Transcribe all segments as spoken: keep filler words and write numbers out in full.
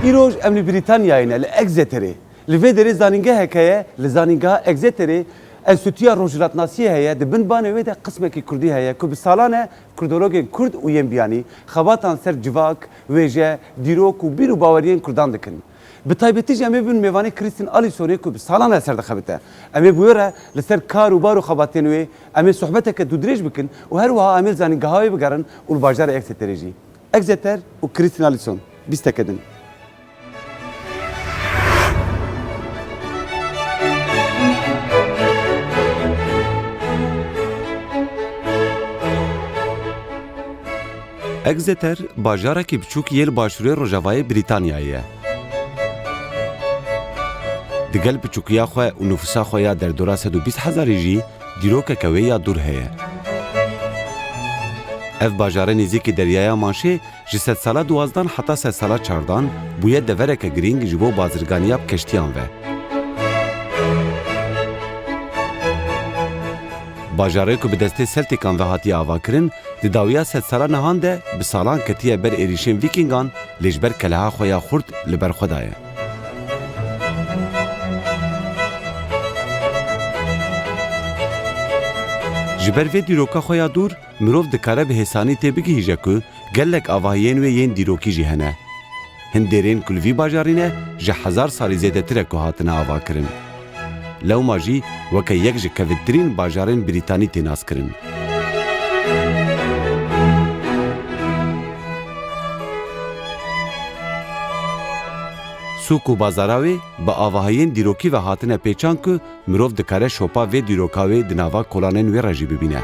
Îroj em li Brîtanyayê ne, li Exeterê. Li vê derê zanîngehek heye, li zanîngeha Exeterê Enstîtuya Rojhilatnasiyê heye, di bin banê wê de qismekî kurdî heye ku bi salan e kurdologên kurd û yên biyanî xebatan ser civak, wêje, dîrok û bîr û baweriyên kurdan dikin. Bi taybetî jî em ê bibin mêvanê Christine Allisonê ku bi salan e li ser dixebite. Em ê bi wê re li ser kar û bar û xebatên wê em ê sohbeteke dûdirêj bikin û her wiha em ê li zanîngeha wê bigerin û li bajarê Exeterê jî. Exeter û Christine Allison, bîsteke din. Exeter bajarekî biçûk yê li başûrê rojavayê Brîtanyayê ye. Digel biçûkiya xwe û nifûsa xwe ya derdora sed û bîst hezarî jî dîrokeke wê ya dûr heye. Ev bajare nêzîkî deryaya Manşê ji sedsala duwazdan heta sedsala çardan bûye devereke girîng ji bo bazirganiya bi keştiyan ve. Bajarê ku bi destê Seltîkan ve hatiye avakirin, di dawiya sedsala nihan de bi salan ketiye ber êrîşên Vîkîngan, lê ji ber keleha xwe ya xurt li ber xwe daye. Ji ber vê dîroka xwe ya dûr, mirov dikare bi hêsanî tê bigihîje ku gelek avahiyên wê yên dîrokî jî hene. Hin dêrên ku li vî bajarî ne, ji hezar salî zêdetir e ku hatine avakirin. Lewma jî weke yek ji kevintirîn bajarên Brîtanî tê naskirin. Sûk û bazara wê bi avahiyên dîrokî ve hatine pêçan ku mirov dikare şopa vê dîroka wê di nava kolanên wê re jî bibîne.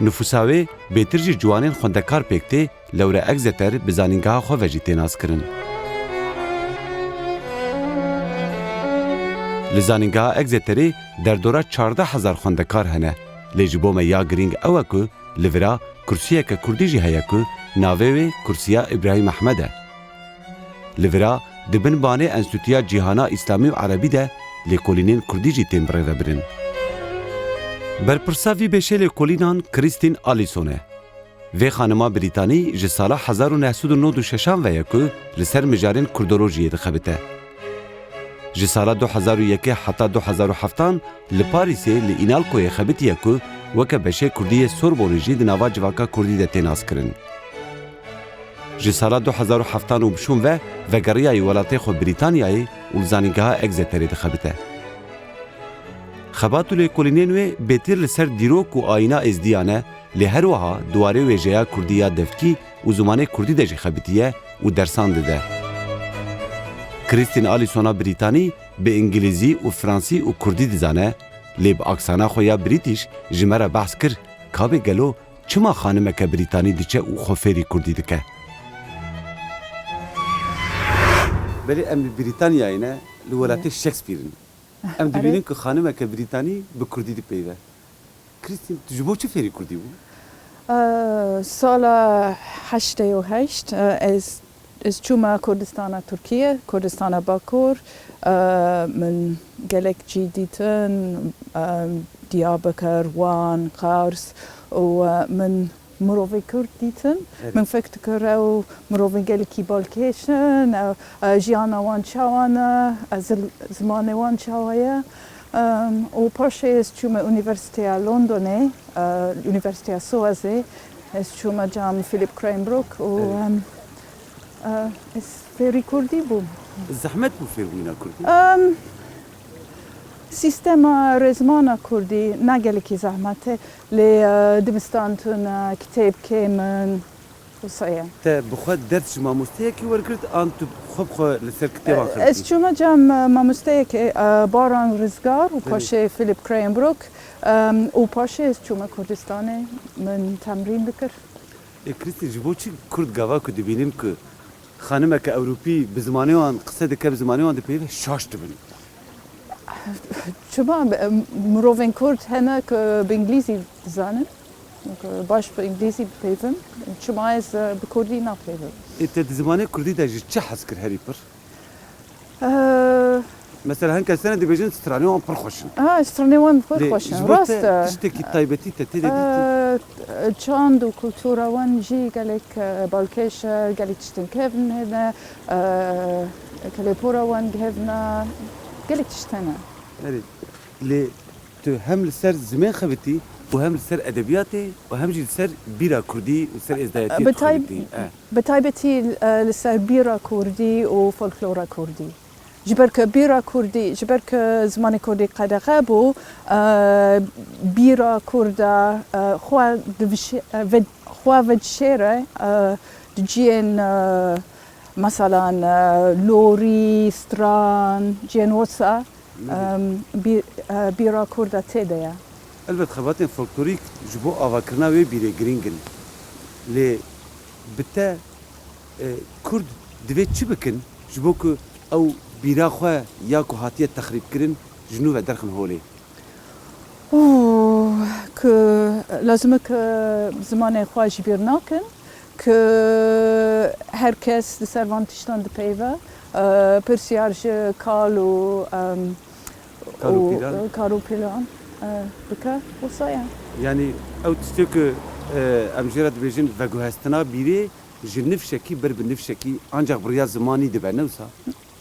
Nifûsa wê bêtir ji ciwanên xwendekar pêk tê, lewre Exeter bi zanîngeha xwe ve jî tê naskirin. Li zanîngeha Exeterê derdora çardeh hezar xwendekar hene, lê ji bo me ya girîng ew e ku li vira kursiyeke kurdî jî heye ku navê wê Kursiya Îbrahîm Ehmed e. Li vira di bin banê Enstîtuya Cîhana Îslamî û Erebî de lêkolînên kurdî jî tên birêvebirin. Berpirsa vî beşê lêkolînan Christine Allison e. Vê xanima Brîtanî ji sala hezar û neh sed û nod û şeşan ve ye ku li ser mijarên kurdolojiyê dixebite. Ji sala du hezar û yekê heta du hezar û heftan li Parîsê li Înalcoyê xebitiye ku weke beşê kurdî yê Sorbonê jî di nava civaka kurdî de tê naskirin. Ji sala du hezar û heftan û bişûn ve vegeriyayî welatê xwe Brîtanyayê û li zanîngeha Exeterê dixebite. Xebat û lêkolînên wê bêtir li ser dîrok û ayîna êzdiyan e, lê her wiha di warê wêjeya kurdî ya devkî û zimanê kurdî de jî xebitiye û dersan dide. Christine Allisona Brîtanî bi îngilîzî û fransî û kurdî dizane, lê bi aksana xwe ya Brîtîş ji me re behs kir, kabê gelo çima xanimeke Brîtanî diçe û xwe fêrî kurdî dike? Belê em li Brîtanyayê ne, li welatê Shakespeare in. Em Erê. dibînin ku xanimeke Brîtanî bi kurdî dipeyve. Christine, tu ji bo çi fêrî kurdî bû? Ee, sala heştê û heşt, e, ez, ez çûme Kurdistana Tirkiye, Kurdistana Bakur. E, min gelek cî dîtin, e, Diyarbekir, Wan, Qers û, e, min mirovê Kurd dîtin. Evet. Min fekr dikir ew mirovên gelekî balkêş in, e, e, jiyana wan çawa ne, e, zil-, zimanê wan çawa ye. Em, û paşê ez çûme Unîversîteya Londonê, e, Unîversîteya Suezê. Ez çûme cem Philip Cranbrook û, Evet. em, e, ez fêrî kurdî bûm. Zehmet bû fêrbûyîna kurdî? Em, sîstema rêzmana kurdî ne gelekî zehmet e, lê, e, dibistan tune, kitêb kêm in, wisa ye. Te bi xwe ders ji mamosteyekî wergirt an tu xwe bi xwe li ser kitêban xebitî? Ez çûme cem, e, mamosteyekê, e, Baran Rizgar û Belê. paşê Philip Cranbrook, em, û paşê ez çûme Kurdistanê, min temrîn dikir. Ê Krîstîn, ji bo çi Kurd gava ku dibînin ku xanimeke Ewropî bi zimanê wan qise dike, bi zimanê wan dipeyve, şaş dibin? Çima, e, mirovên Kurd hene ku bi îngilîzî dizanin? Ku baş bi îngilîzî dipeyvin. Çima ez, e, bi kurdî napeyvim? Ê te di zimanê kurdî de ji çi hez kir herî pir? E, Mesela hin kes hene dibêjin stranê wan pir xweş in. Ha, stranê wan pir Lê xweş in. ji bo Rast te e. tiştekî taybetî te tê de dîtî? E, Çand û kultura wan jî gelek, e, balkêş e, gelek tiştin kevin hene, e, kelepora wan gihevna, gelek tişt hene. Erê, lê tu hem li ser zimên xebitî û hem li ser edebiyatê û hem jî li ser bîra kurdî û ser êzdayetiyê Bi tay- xebitî. E. Bi taybetî, e, li ser bîra kurdî û folklora kurdî. Ji ber ku bîra kurdî, ji ber ku zimanê kurdî qedexe bû, e, bîra kurda, e, xwe divişê-, e, ve-, xwe vedişêre, e, di ciyên, e, meselan, e, lorî, stran, ciyên wisa, Belê. em, bî-, e, bîra kurda tê de ye. Elbet xebatên folklorîk ji bo avakirina wê bîrê girîng in. Lê bi te, e, kurd divê çi bikin ji bo ku ew bîra xwe ya ku hatiye texrîbkirin ji nû ve derxin holê? Û ku lazim e ku zimanê xwe ji bîr nakin, ku her kes li ser van tiştan dipeyve, e, pirsiyar ji kal û, em, Kal û û, pîlan. e, kal û pîlan, e, bike, wisa ye. Yanî ew tiştê ku, e, em jê re dibêjin veguhestina bîrê ji nifşekî ber bi nifşekî ancaq bi riya zimanî dibe, ne wisa?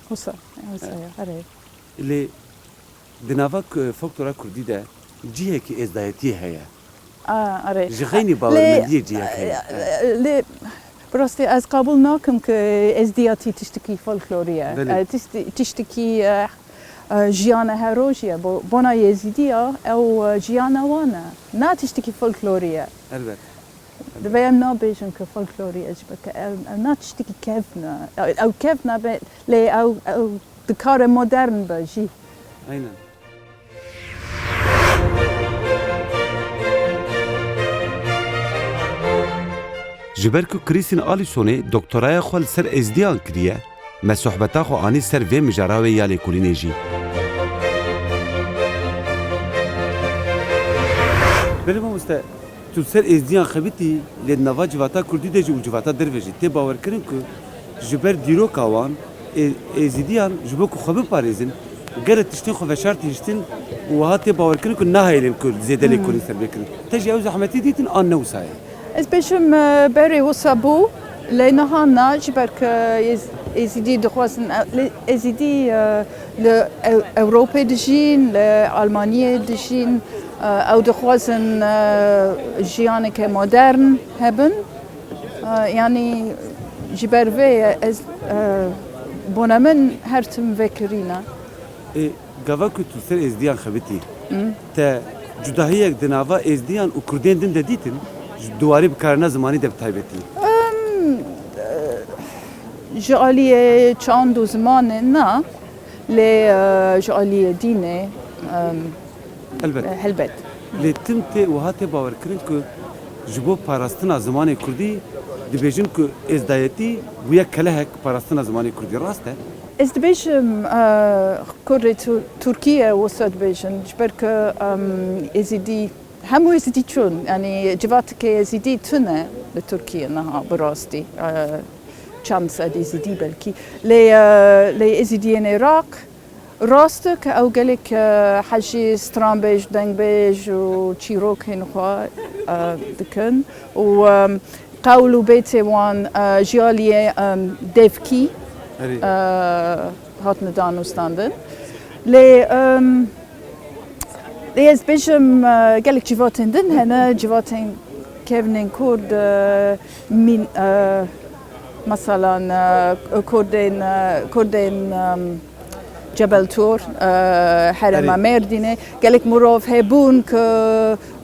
Wisa, wisa ye, erê. Lê di nava ku-, folklora kurdî de cihekî êzdayetiyê heye. A, erê. Ji xeynî Lê, bawermendiyê cihek heye. e, lê bi rastî ez qebûl nakim ku êzdiyatî tiştekî folklorî ye. Belê. E, tişt-, tiştekî, e, e, jiyana her rojî ye. Bo-, bona Yezîdiya ew, e, jiyana wan e. Na tiştekî folklorî ye. Elbet. Divê em nabêjin ku folklorî ye, ji ber ku ew, ew na tiştekî kevn e. Ew, ew kevn e, be-, lê ew, ew dikare modern be jî. Aynen. Ji ber ku Krîstîn Alîsonê doktoraya xwe li ser êzdiyan kiriye, me sohbeta xwe anî ser vê mijara wê ya lêkolînê jî. Belê mamoste, tu li ser êzdiyan xebitî, lê di nava civata kurdî de jî û civata derve jî tê bawerkirin ku ji ber dîroka wan, ê-, êzidiyan ji bo ku xwe biparêzin, gelek tiştên xwe veşart hiştin û wiha tê bawerkirin ku nahêlin ku zêde lêkolîn serbê kirin. Te jî ew zehmetî dîtin an ne wisa ye? Ez bêjim, e, berê wisa bû, lê niha na, ji ber ku êz-, êzidî dixwazin, e, lê êzidî, e, li Ew-, Ewropê dijîn, li Almanyê dijîn, e, ew dixwazin, e, jiyaneke modern hebin. E, yanî ji ber vê ye ez, e, bona min her tim vekirîne. Ê, gava ku tu ser êzdiyan xebitî, te cudahiyek di nava êzdiyan û kurdên din de dîtin, ji di warê bikarina zimanî de bi taybetî? Em, e, ji aliyê çand û zimanê na, lê, e, ji aliyê dînê, em, Elbet. e, helbet. Lê tim tê wiha tê bawerkirin ku ji bo parastina zimanê kurdî dibêjin ku êzdayetî bûye kelehek parastina zimanê kurdî. Rast e? Ez dibêjim, e, kurê Tu-, Tirkiye wisa dibêjin, ji ber ku, em, êzidî, hemû êzidî çûn, yanî civatekê êzidî tune li Tirkiye niha bi rastî, e, çend sed êzidî belkî. Lê, e, lê êzidiyên Iraq, rast e ku ew gelek, e, hejî stranbêj, dengbêj û çîrokên xwe, e, dikin û, e, qewl û bêtê wan, e, ji aliyê, e, devkî, Erê. e, hatine danûstandin. Lê, e, lê ez bêjim, e, gelek civatên din hene, civatên kevnên Kurd, e, mîn-, e, Meselan, e, Kurdên, e, Kurdên, e, Cebel Tur, e, herêma Erê. Mêrdînê, gelek mirov hebûn ku,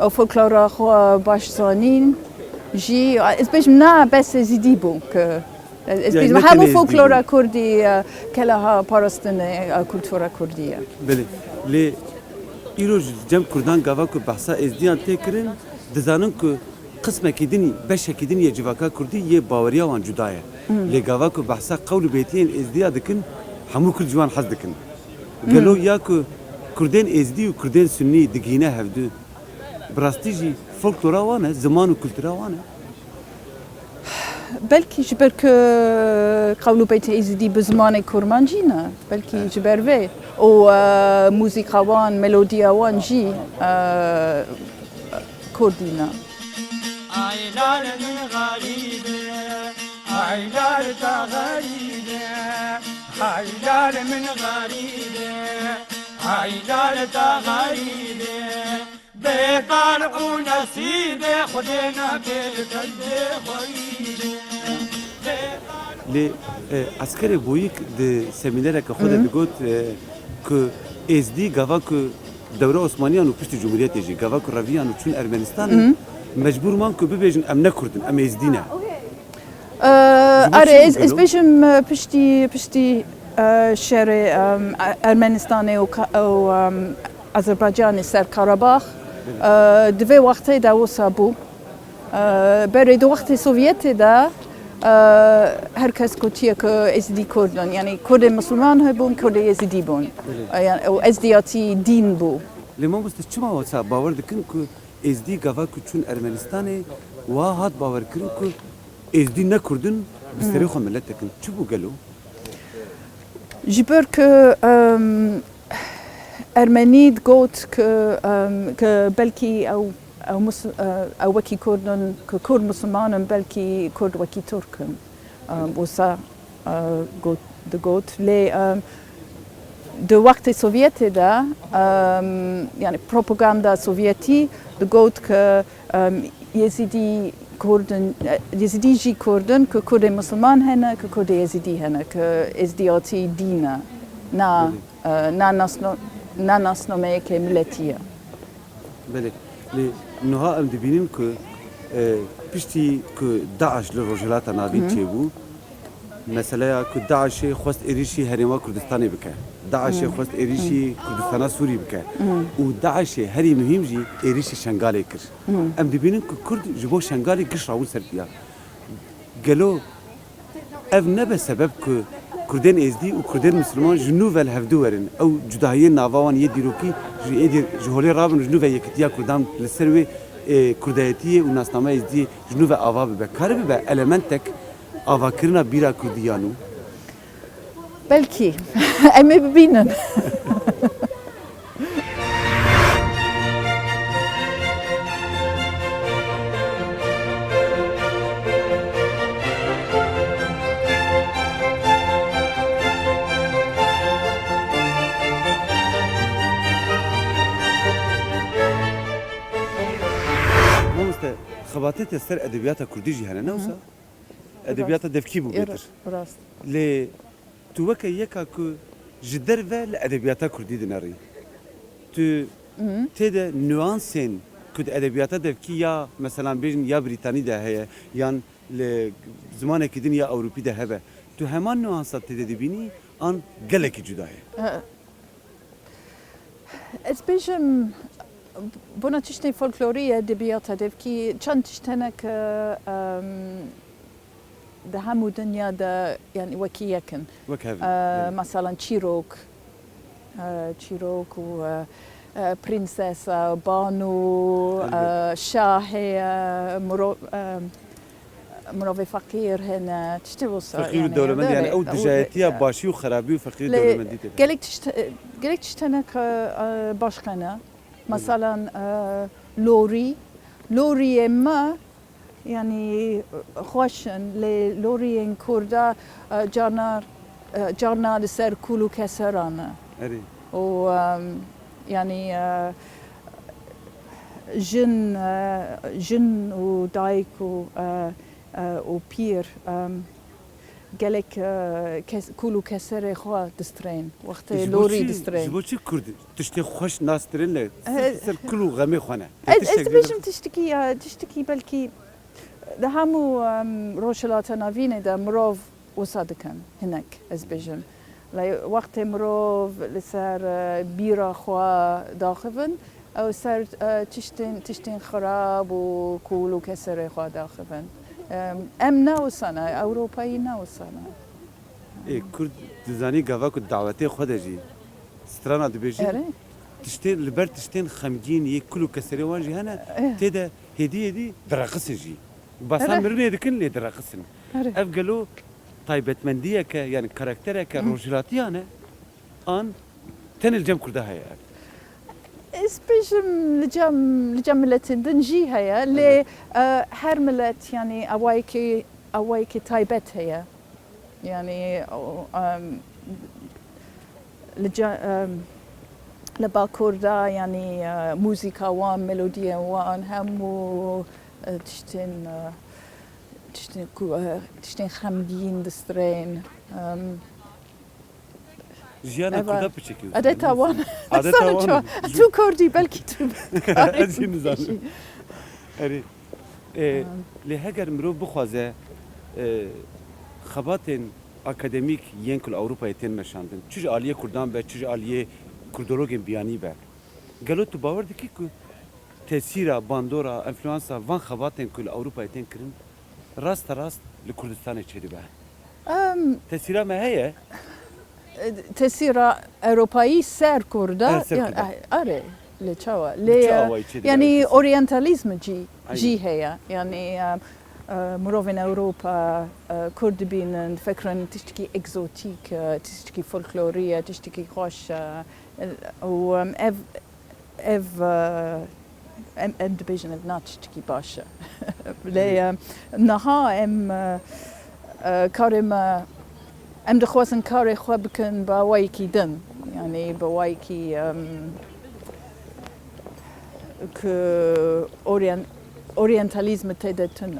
e, folklora xwe baş zanîn jî. Ez bêjim, na bes êzidî bûn ku, ez, ez Yani bêjim, ne hemû tenê êzidî folklora bûn. Kurdî, e, keleha parastinê, e, kultura Kurdî ye. Belê. Lê îro ji cem Kurdan gava ku behsa êzdiyan tê kirin, dizanin ku qismekî din, beşekî din yê civaka kurdî yê baweriya wan cuda ye. Hmm. Lê gava ku behsa qewl û bêtiyên êzdiya dikin, hemû kurd ji wan hez dikin. Gelo Hmm. ya ku kurdên êzdî û kurdên sunnî digihîne hevdu, bi rastî jî folklora wan e, ziman û kultura wan e? Belkî ji ber ku qewl û beytê êzidî bi zimanê kurmancî ne, belkî Evet. ji ber vê. Û, e, muzîka wan, melodiya wan jî, e, kurdî ne. Ay lal min xerîbe, ay lal ta xerîbe, ay lal min xerîbe, ay lal ta xerîbe. Bêtal û nesîbê Xwedê nake li derdê xwe îre. Lê, e, Eskerê Boyîk di semînereke xwe de digot, e, ku Êzdî gava ku dewra Osmaniyan û piştî Cumhuriyetê jî gava ku reviyan û çûn Ermenistanê, mecbûr man ku bibêjin em ne Kurd in, em Êzdî ne. Ji bo Erê, çi ez, ez bû gelo? Bêjim, e, piştî, piştî, e, şerê, em, E-, Ermenistanê û ka-, û, em, Azerbaycanê ser Karabax, e, di vê wextê de wisa bû. E, berê di wextê Sovyetê de, e, her kes gotiye ku Êzidî Kurd in. Yanî Kurdê Misilman hebûn, Kurdê Êzidî bûn. E, yan-, û Êzdiyatî dîn bû. Lê mamoste, çima wisa bawer dikin ku Êzdî gava ku çûn Ermenistanê, wa hat bawerkirin ku Êzdî ne Kurd in, bi serê xwe miletek in. Çi bû gelo? Ji ber ku, em, Ermenî digot ku, em, ku belkî ew, ew mus-, e, ew wekî Kurd in, ku Kurd Misilman in, belkî Kurd wekî Tirk in. Em, wisa, e, got, digot. Lê, em, di wextê Sovyetê de, em, yani propaganda Sovyetî digot ku, em, Yezîdî Kurd in, e, Yezîdî jî Kurd in, ku Kurdê Misilman hene, ku Kurdê Yezîdî hene, ku Êzdiyatî dîn e, na, Belê. e, na nasno-, na nasnameyeke miletî ye. Belê. Lê niha em dibînin ku, e, piştî ku DAIŞ li Rojhilata Navîn Hı hı. çêbû, meseleya ku DAIŞê xwest êrîşî herêma Kurdistanê bike. DAIŞê Hı. xwest êrîşî Hı. Kurdistana Sûrî bike. Hı. Û DAIŞê herî muhîm jî êrîşî Şengalê kir. Hı. Em dibînin ku Kurd ji bo Şengalê giş rabûn ser piya. Gelo ev nebe sebeb ku Kurdên Êzdî û Kurdên Misilman ji nû ve li hevdu werin? Ew cudahiyên nava wan yê dîrokî ji êdî, ji holê rabin, ji nû ve yekitiya Kurdan li ser wê, ê, Kurdayetiyê û nasnama Êzdiyê ji nû ve ava bibe. Karibe be elementek avakirina bîra Kurdî ya nû? Belkî. Em ê bibînin. Mamoste, xebatê te ser edebiyata kurdî jî hene, ne Hı hı. wisa? Edebiyata Rast. devkî bû Rast. bêtir. Rast. Lê tu weke yeka ku ji derve li edebiyata kurdî dinerî. Tu Hı hı. tê de nuansên ku di edebiyata devkî ya, meselan bêjin, ya Brîtanî de heye, yan li zimanekî din ya Ewropî de hebe. Tu heman nuansa tê de dibînî, an gelekî cuda ye? He. Ez bêjim, bona tiştên folklorî, edebiyata devkî, çend tişt hene ku, em, di hemû dinya de, yani, wekî yek in. Wek hev in, E, evet. Meselan, çîrok, e, çîrok û, e, e, prînsesa, bano, Elbet. e, şahê, e, miro-, e, mirovê feqîr hene, tiştê wisa, Feqîr û yani, dewlemend, yani, yani, ew ew dijayetiya e, başî û xerabî û feqîr û lê dewlemendî tê de. Gelek tişt, e, gelek tişt hene ku, e, başqe ne. Hı. Meselan, e, lorî, loriyê me, yanî, xweş in, lê loriyên Kurda, e, carna, e, carna li ser kûl û keseran e. Erê. Û, em, yanî, e, jin, e, jin û dayik û, e, e, û pîr, em, gelek, e, kes, kûl û keserê xwe distrên, wextê Ji bo lorî çi, distrên. ji bo çi Kurd tiştê xweş nas dirin, lê Eh, ser kul û xemê xwe ne? Te Ez, ez tiştek dibêjim dibêjim? Tiştekî, e, tiştekî belkî di hemû, em, Rojhilata Navînê de mirov wisa dikin, hinek, ez bêjim. Lê wextê mirov li ser, e, bîra xwe daxivin, ew ser, e, tiştên, tiştên xirab û kûl û keserê xwe daxivin. Em, em ne wisa ne, Ewropayî ne wisa ne. Ê, Kurd dizanî gava ku dawetê xwe de jî strana dibêjin, Erê. tiştên, li ber tiştên xemgîn yê kul û keserê wan jî hene, Eh. tê de hêdî hêdî direqisin jî. Basa Erê. mirinê dikin lê direqisin. Erê. Ev gelo taybetmendiyeke, yani karaktereke Hı. rojhilatiyan e, an tenê li cem Kurda heye ev? E, Ez bêjim li cem, li cem miletên din jî heye, lê, Evet. e, her milet, yanî, awayekî, awayekî taybet heye. Yanî, o, em, li ce-, em, li Bakur de, yanî, e, muzîka wan, melodiyên wan, hemû, e, tiştên, e, tiştên ku, e, tiştên xemgîn distirên. Em, Jiyana Eva. Kurda piçekî wisa, Adeta ne? Wan. Adeta Sana Wan. Çawa? Tu Kurdî, belkî tu Ez jî nizanim. Erê. E, Em. Lê heger mirov bixwaze, e, xebatên akademîk yên ku li Ewropayê tên meşandin, çi ji aliyê Kurdan be, çi ji aliyê kurdologên biyanî be, gelo tu bawer dikî ku tesîra, bandora, enfluansa van xebatên ku li Ewropayê tên kirin, rasterast li Kurdistanê çêdibe? Em, Tesîra me heye? Tesîra Ewropayî ser Kurda? Her ser Ya, Kurda. Are, lê çawa? Bi Lê, çi awayî çêdibe yanî tesîr? Oryantalîzm jî, Aynen. jî heye. Yanî, e, e, mirovên Ewropa, e, Kurd dibînin, difikirin tiştekî egzotîk e, tiştekî folklorî ye, tiştekî xweş e. Û, em, ev, ev, e, em, em dibêjin ev na tiştekî baş e. Lê, e, niha em, e, e, karê me, em dixwazin karê xwe bikin bi awayekî din. Yanî bi awayekî, em, ku oryen-, oryantalîzm tê de tune.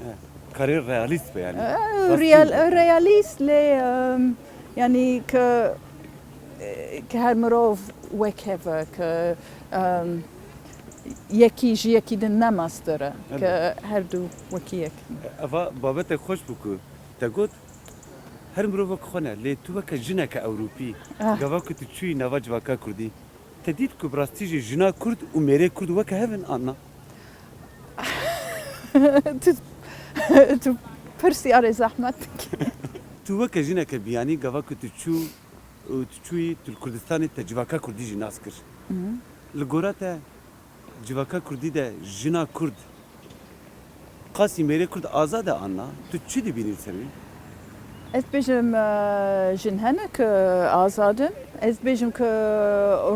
He, karê realîst be yanî. Ee, Rastî real-, be. Realîst lê, em, yanî ke, ke her mirov wek hev e, ke, em, yekî ji yekî din ne mastir e, Elbet. Ke her du wekî yek. Eva babetek xweş bû ku te got, her mirov wek xwe ne, lê tu weke jineke Ewropî, Ah. gava ku tu çûyî nava civaka Kurdî, te dît ku bi rastî jî jina Kurd û mêrê Kurd weke hev in an na? Tu, tu pirsyarê zehmet dikî. Tu weke jineke biyanî gava ku tu çû û tu çûyî tu li Kurdistanê te civaka Kurdî jî nas kir. Hı. Li gora te civaka Kurdî de jina Kurd qasî mêrê Kurd azad e an na? Tu çi dibînî li ser wî? Ez dibêjim, e, jin hene ku azad in. Ez dibêjim ku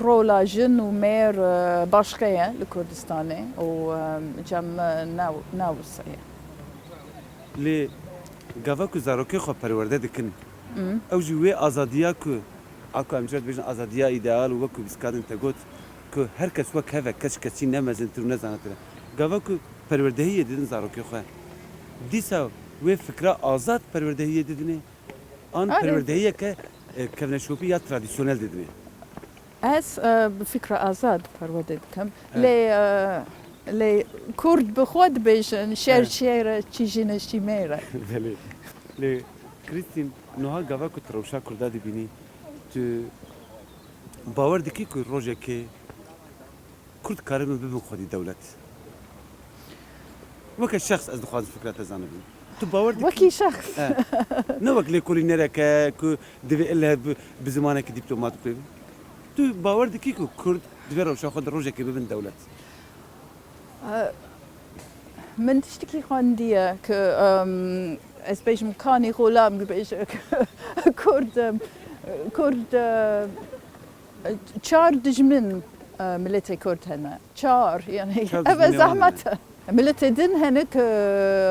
rola jin û mêr, e, başqe ye li Kurdistanê û, e, cem me ne, ne wisa ye. Lê gava ku zarokê xwe perwerde dikin, Hmm. ew jî wê azadiya ku, a ku em jê dibêjin azadiya îdeal û wek ku bîskadin te got, ku her kes wek hev e, kes ji kesî ne mezintir û ne zanatir e. Gava ku perwerdehiyê didin zarokê xwe, dîsa wê fikra azad perwerdehiyê didinê? An Erê. perwerdehiyeke, e, kevneşopî ya tradisyonel didinê? Ez, e, bi fikra azad perwerde dikim. Evet. Lê, e, lê Kurd bi xwe dibêjin, şer Evet. şer e, çi jin e, çi mêr e. Belê. Lê Krîstîn, niha gava ku tu rewşa Kurda dibînî, tu bawer dikî ku rojekê Kurd karibin bibin xwedî dewlet? Weke şexs ez dixwazim fikra te zanibim. Tu bawer dikî? Wekî şexs. He. Ne wek lêkolînereke ku divê ille bi, bi zimanekî dîplomat bipêvin. Tu bawer dikî ku Kurd divê rewşa xwe di rojekê bibin dewlet? E, Min tiştekî xwendiye ku, em, ez bêjim kanî xulam dibêje ku Kurd, em, Kurd, e, çar dijmin, e, miletê Kurd hene. Çar, yani, Çar ev dijminê wan zehmet hene. E. Miletê din hene ku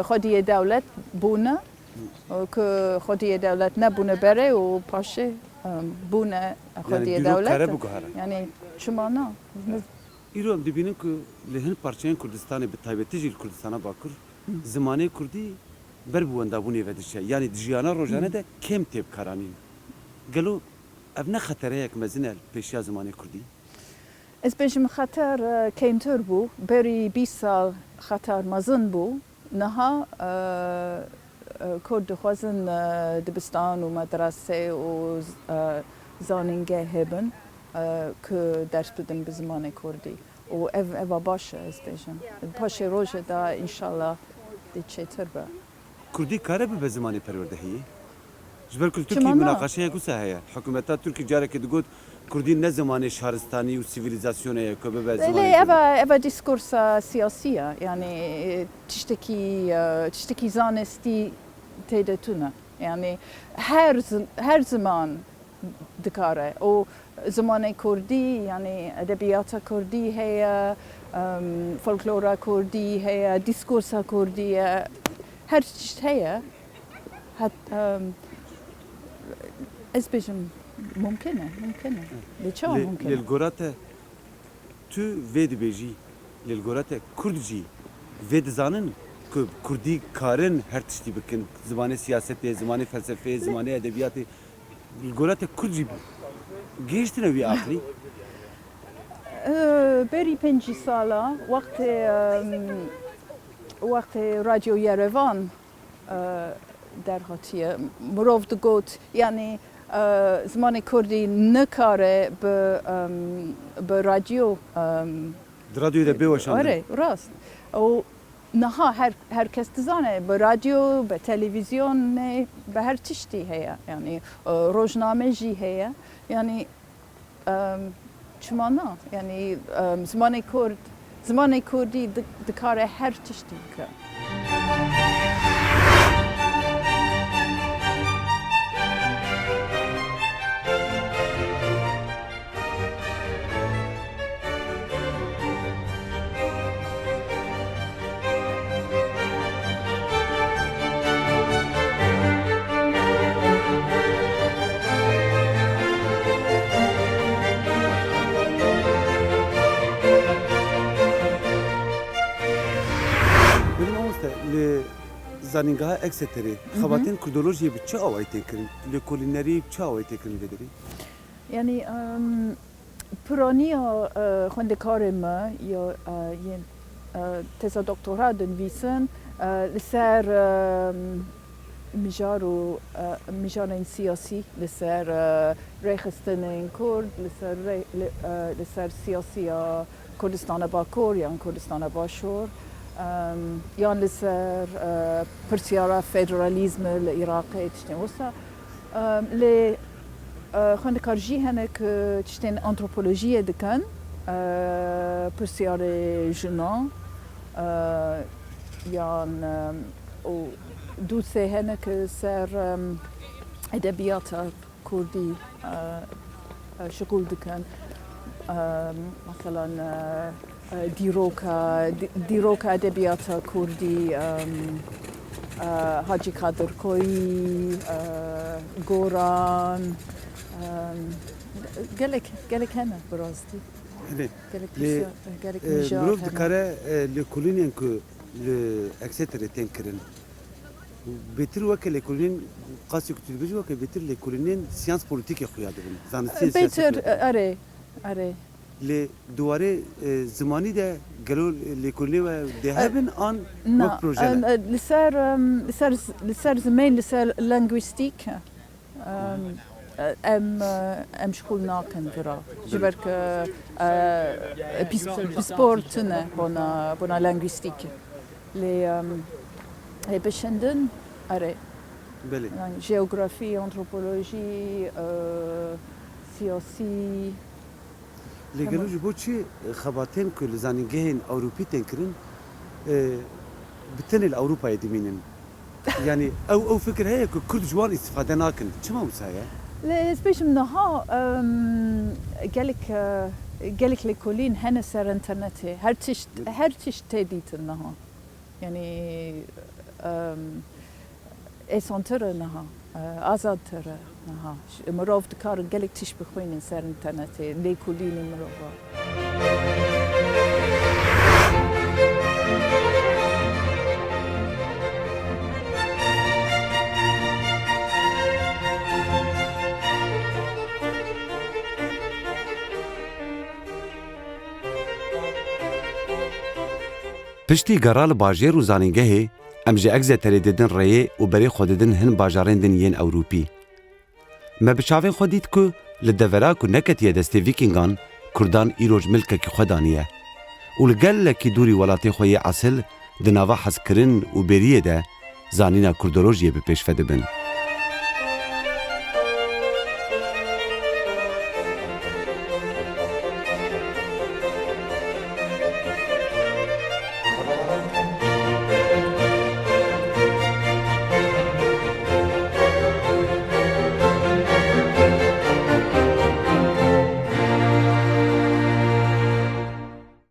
xwediyê dewlet bûne, û ku xwediyê dewlet nebûne berê û paşê, em, bûne Yani xwediyê dîrok dewlet. kare biguhere. Yani çima na? Îro em dibînin ku li hin parçeyên Kurdistanê, bi taybetî jî li Kurdistana Bakur, Hı. zimanê Kurdî ber bi wendabûnê ve diçe. Yanî di jiyana rojane Hı. de kêm tê bikaranîn. Gelo ev ne xetereyek mezin e li pêşiya zimanê Kurdî? Ez bêjim xeter, e, kêmtir bû. Berî bîst sal xeter mezin bû. Niha, e, e, Kurd dixwazin, e, dibistan û medrese û z-, e, zanîngeh hebin, e, ku ders bidin bi zimanê Kurdî. Û ev, eva baş e, ez bêjim. Paşê rojê de înşallah dê çêtir be. Kurdî kare bibe zimanê perwerdehiyê? Ji ber ku li Tirkiyê Çima na? münaqeşeyek wisa heye. Hikûmeta Tirkî carekê digot, Kurdî ne zimanê şaristanî û sivîlîzasyonê ye ku bibe Lê zimanê eva, eva diskursa siyasî ye. Yani, e, tiştekî, e, tiştekî zanistî tê de tune. Yani, her zi-, her ziman dikare. Û zimanê kurdî, yanî edebiyata kurdî heye, em, folklora kurdî heye, diskursa kurdî ye, her tişt heye. Het, em, ez bêjim, mumkin e, mumkin e. Lê çawa Lê, mumkin lê e? li gora te, tu vê dibêjî, lê li gora te kurd jî vê dizanin ku kurdî karin her tiştî bikin, zimanê siyasetê, zimanê felsefeyê, zimanê edebiyatê, li gora te kurd jî gihiştine wî aqilî? Ee, berî pêncî sala wextê, em, wextê Radyo Yerevan, e, derhatiye. Mirov digot, yanî, e, zimanê kurdî nikare bi, em, bi radyo, em, Di radyoyê de bê weşandin. Erê, rast. Û niha her, her kes dizane, bi radyo, bi televîzyonê, bi her tiştî heye. Yanî, e, rojname jî heye. Yanî, Em, çima na? Yanî, em, zimanê kurd, zimanê kurdî di-, dikare her tiştî bike. Belê mamoste, li Zanîngeha Exeterê Hı hı. xebatên kurdolojiyê bi çi awayî tên kirin? Lêkolînerî bi çi awayî tê kirin li vê derê? Yanî, em, piraniya, e, xwendekarê me ya, e, yên, e, teza doktora dinivîsin, e, li ser, em, mijar û, e, mijarên siyasî, li ser, e, rêxistinên kurd, li ser rê-, li, e, li ser siyasiya Kurdistana Bakur yan Kurdistana Başûr, em, yan li ser, e, pirsyara federalîzmê li Iraqê, tiştên wisa. Em, lê, e, xwendekar jî hene ku tiştên antropolojiyê dikin, e, pirsyarê jinan, e, yan, em, û dûsê hene ku ser, em, edebiyata kurdî, e, e, şixul dikin. E, meselan, e, e, dîroka, dî-, dîroka edebiyata kurdî, e, e, Hacî Kadir Koyî, e, Goran, e, gelek, gelek hene bi rastî. Belê. Gelek Lê, pirsa-, gelek e, mijar mirov hene. Dikare, e, lêkolînên ku li Exeterê tên kirin, bêtir weke lêkolînên, qasî ku tu dibêjî weke bêtir lêkolînên siyans polîtîkê xuya dibin. Zanistiyên Bêtir, siyasetê. Erê, erê. Lê di warê, e, zimanî de gelo lêkolînê we dê E, hebin an na, wek proje em, ne? E, li ser, em, li ser, li ser zimên, li ser lingwîstîk, em, em, em şixul nakin vira. Ji ber ku, e, pîs-, pispor tune bona, bona lingwîstîk. Lê, em, lê bişindin, erê. Belê. Yani jeografî, antropolojî, e, siyasî. Lê Tamam. gelo ji bo çi xebatên ku li zanîngehên Ewropî tên kirin, e, bi tenê li Ewropayê dimînin? Yani ew, ew fikir heye ku Kurd ji wan îstîfade nakin. Çima wisa ye? Lê ez bêjim niha, em, gelek, e, gelek lêkolîn hene ser înternetê. Her tişt, her tişt tê dîtin niha. Yanî, em, êsantir e niha, e, azadtir e niha. Ş-, mirov dikar gelek tişt bixwînin ser înternetê, lêkolînê mirova. Piştî gera li bajêr û zanîngehê, em ji Exeterê didin rêyê û berê xwe didin hin bajarên din yên Ewropî. Me bi çavên xwe dît ku li devera ku neketiye destê Vîkîngan, Kurdan îroj milkekî xwe daniye û li gelekî dûrî welatê xwe yê esil di nava hezkirin û bêriyê de zanîna kurdolojiyê bi pêş ve dibin.